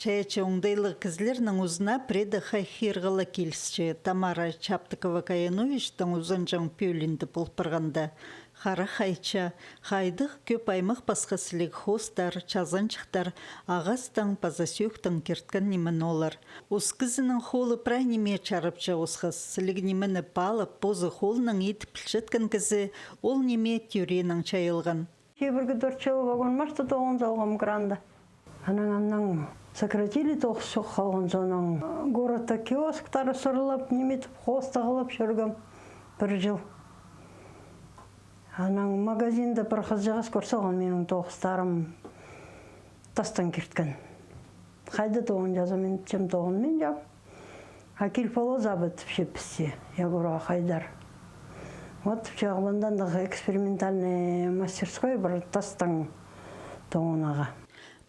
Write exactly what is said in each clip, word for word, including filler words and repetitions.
Чайаачы оңдайлығ кізілернің узына пірее дее хай хығырығ ла килісче. Тамара Чаптыкова-Каяновичтің узанҷаң пӧлиинде пол парғанда, хара хайча, хайдағ кӧп аймах-пасха сіліг хоостар, чазанҷыхтар, ағастаң паза сӧӧктең кирткен ниме олар. Ус кізінің холы прай нимее чарапча осхас, сіліг нимені паалап, позы холынаң идіп пілчеткен кізі ол ниме тӧреенең чайылған. Чибіргі тӧрт чыл вагон марта тоғын салғам кранда. Анаң, анаң сократили, тоғыс чох халған соонаң. Городта киосктар сырлап, ниме тіп, хоос тағлап чӧргем пір чыл. Анаң магазинда пір хызыҷағас кӧр салған минің тоғыстарым тастаң кирткен. Хайда тоғын чаза, мин тіпчем, тоғын мин чам. А кил поло забыт піссе, я говорю, а хайдар. Вот чағбандан да экспериментальный мастерской пар тастаң тоғынарға.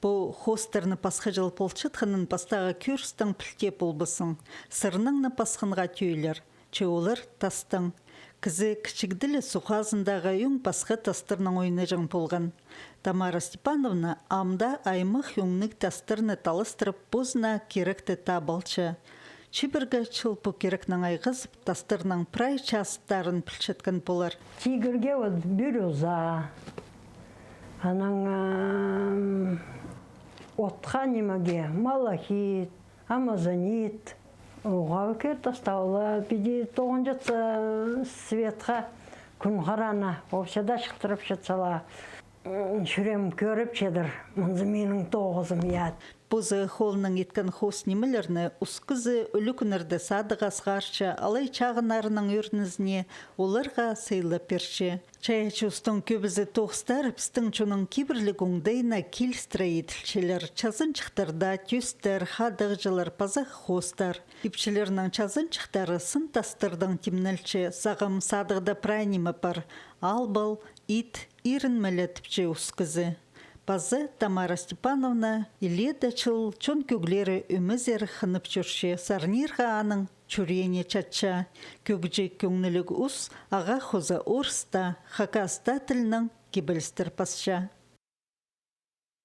Пу хоостарны пасха чыл полчатханын пастағы кӧрістең пілте полбассың. Сырнаң на пасханға тӧӧйлер. Че олар тастаң. Кізі кічігде ле суғ хазындағы ӧң пасха тастарнаң ойнаҷаң полған. Тамара Степановна ам даа аймах ӧңніг тастарны таластырып, позына киректі таап алча. Чибіргі чыл пу кирекнең айғазып, тастарның прай частарын пілчеткен полар. Тигірге вот бирюза, анаң, ам, отха нимеге малахит, амазонит. Уғаа кир тастаулар, піди тоғынчатса светха, кӱн харана, вообще да чылтырапча сала. М, чӱреем кӧріп чидір, мынзы минің тоғызым, я. Позы холынаң иткен хоос нимелерні ус кізі ӱлӱкӱннерде садығға сығарча, алай чағыннарының ӧрінізіне оларға сыйлап пирче. Чайаачы устың кӧбізі тоғыстары пістің чонның кибірліг оңдайына килістіре иділчелер. Чазанҷыхтар даа, тӧстер, хадағҷылар паза хоостар. Ипчілернің чазанҷыхтары сын тастардаң тимнелче, сағам садығда прай ниме пар: албал, ит, ирінмеле, тіпче ус кізі. Паза Тамара Степановна илееде чыл чон кӧглері ӧмезер хынып чӧрче, сарнирға аның чӱреене чатча. Кӧгҷі кӧңніліг ус ағаа хоза орыс таа, хакас таа тілінең кибелістер пасча.